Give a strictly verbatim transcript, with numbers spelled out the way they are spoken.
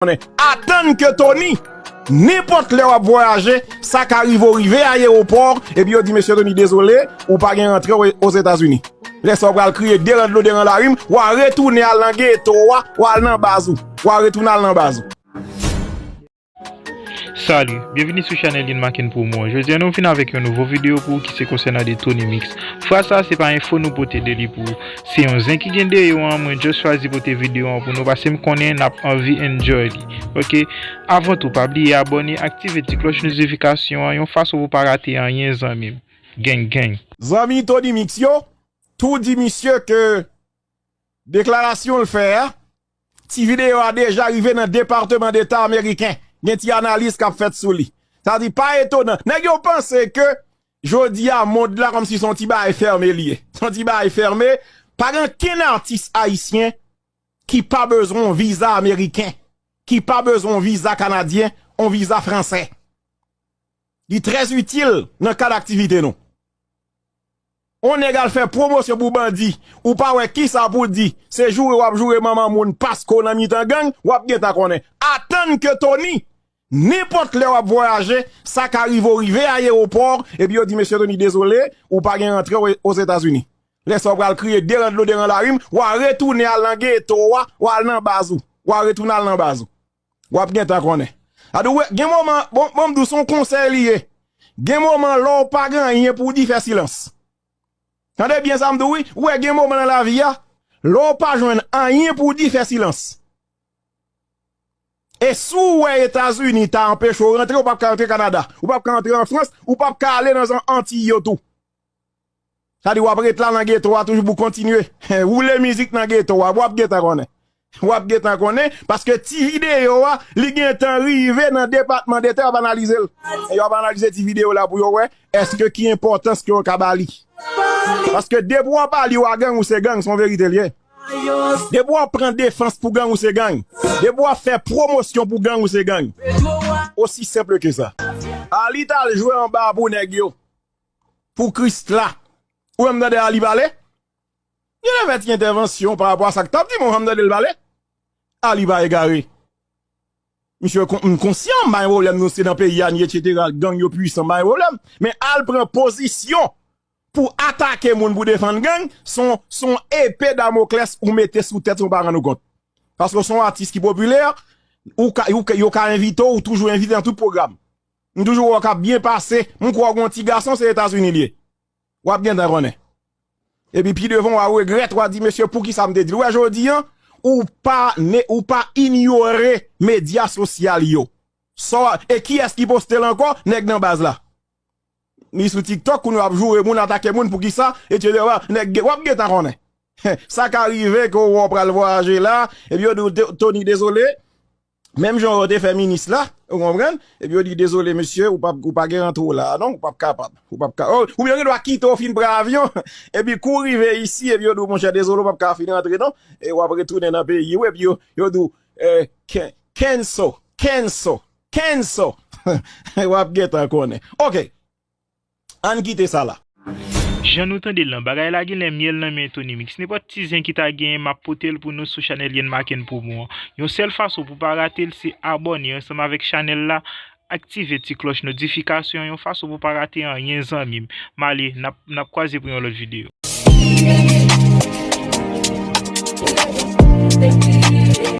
konnen. Atann ke Tony, nenpòt lè w ap vwayaje, sa ka rive w rive ayewopò, epi yo di, "Mesye Tony, dezole, ou pa gen rantre o-, Ozetazini." Lè sa w pral kriye deran dlo deran larim, w a retounen al nan geto a, w al nan baz ou. W a retounen al nan baz ou. Salut, byenvini sou chanèl Yen Maken Promo. Jodi a nou vin avèk yon nouvo videyo pou ou ki se konsènan de Tony Mix. Fraz sa se pa enfo nou pote de li pou ou. Se yon zen ki gen dèyè an, mwen just chwazi pote videyo an pou nou paske m konnen n ap anvi enjoy li. Ok, avan tou pa bliye abòne, aktive ti klòch notifikasyon an yon fason pou pa rate anyen zanmi m. Gang gang. Zanmi Tony Mix yo, tou di misye ke deklarasyon l fè a, ti videyo a deja rive nan Depatman Deta ameriken. Gen ti analiz k ap fèt sou li. Sa di pa etonan. Nèg yo panse ke jodi a mond la kòmsi se yon ti bagay fèmen li ye. Se yon ti bagay fèmen. Pa gen okenn atis ayisyen ki pa bezwen yon viza ameriken, ki pa bezwen yon viza kanadyen, yon viza fransè. Li trè itil nan kad aktivite nou. On nèg al fè pwomosyon pou bandi, ou pa wè kisa pou di, se joure w ap joure manman moun paske w nan mitan gang, w ap gentan konnen. Atann ke Tony, nenpòt lè w ap vwayaje, sa ka rive w rive ayewopò, epi yo di, "Mesye Tony, dezole, ou pa gen rantre o-, Ozetazini." Lè sa w pral kriye deran dlo deran larim, w a retounen al nan geto a, w al nan baz ou. W a retounen al nan baz ou. W ap gentan konnen. Sa di w wè, gen moman, bon, bon, m di w se yon konsèy li ye. Gen moman lè w pa gen anyen pou w di, fè silans. Tande byen sa m di w wi, w wè gen moman nan lavi a, lè w pa jwenn anyen pou w di, fè silans. E si w wè Etazini ta anpeche w rantre, ou p ap ka rantre Kanada, ou p ap ka rantre an Frans, ou p ap ka ale nan zòn Antiy yo tou. Sa di w ap ret la nan geto a toujou pou kontinye woule mizik nan geto a, w ap gentan konnen. W ap gentan konnen, paske ti videyo a, li gentan rive nan Depatman Deta, y ap analize l. E y ap analize ti videyo la pou yo wè, èske ki enpòtans ke yo ka ba li. Paske depi w ap ale w a gang, ou se gang, se yon verite l ye. Depi w ap pran defans pou gang, ou se gang. Depi w ap fè pwomosyon pou gang, ou se gang. Osi senp ke sa. Ali t al jwe anba pou nèg yo. Pou Kris la. Ou menm tande Ali pale? Genlè fè ti entèvansyon pa rapò a sa k t ap di, men ou janm tande l pale? Ali pa egare. Misye kon-, m konsyan, m pa gen pwoblèm, nou se nan peyi a n ye, etsetera. Gang yo pwisan, m pa gen pwoblèm. Men al pran pozisyon pou atake moun, pou defann gang, se yon, se yon epe Damoklès ou mete sou tèt ou pa rann ou kont. Paske w se yon atis ki popilè, ou ka, ou ka, yo ka envite w, ou toujou envite nan tout pwogram. M toujou wè w k ap byen pase, m kwè w gen yon ti gason, se Etazini l ye. W ap gentan konnen. Epi pi devan, w a regrèt, w a di, "Mesye, poukisa m te di l?" Ou wè jodi a, ou pa ne, ou pa inyore medya sosyal yo. Sa w a, e kiyès ki poste l ankò? Nèg nan baz la. Li sou TikTok, kounye a w ap joure moun, atake moun, poukisa, etsetera. Nèg, w ap gentan konnen. Sa ka rive ke w wè w pral vwayaje la, epi yo di w, "Tony, dezole." Menm jan yo te fè minis la, ou konprann? Epi yo di, "Dezole, mesye, ou pa, ou pa gen rantre w la a, non, ou p ap kapab. Ou p ap ka, oh, oubyen yo gen dwa kite w fin pran avyon, epi kou w rive isi, epi yo di w, 'Monchè, dezole, ou p ap ka fin rantre, non.' E w ap retounen nan peyi w, epi yo, yo di w, eh, can-, cancel, cancel, cancel." W ap gentan konnen. Ok. Ann kite sa la. Jan nou tande l lan, bagay la genlè myèl nan men Tony Mix. Nenpòt ti zen ki ta genyen, m ap pote l pou nou sou chanèl Yen Maken Promo an. Yon sèl fason pou pa rate l, se abòne ansanm avèk chanèl la, aktive ti klòch notifikasyon an yon fason pou pa rate anyen zanmi m. M ale, n ap, n ap kwaze pou yon lòt videyo.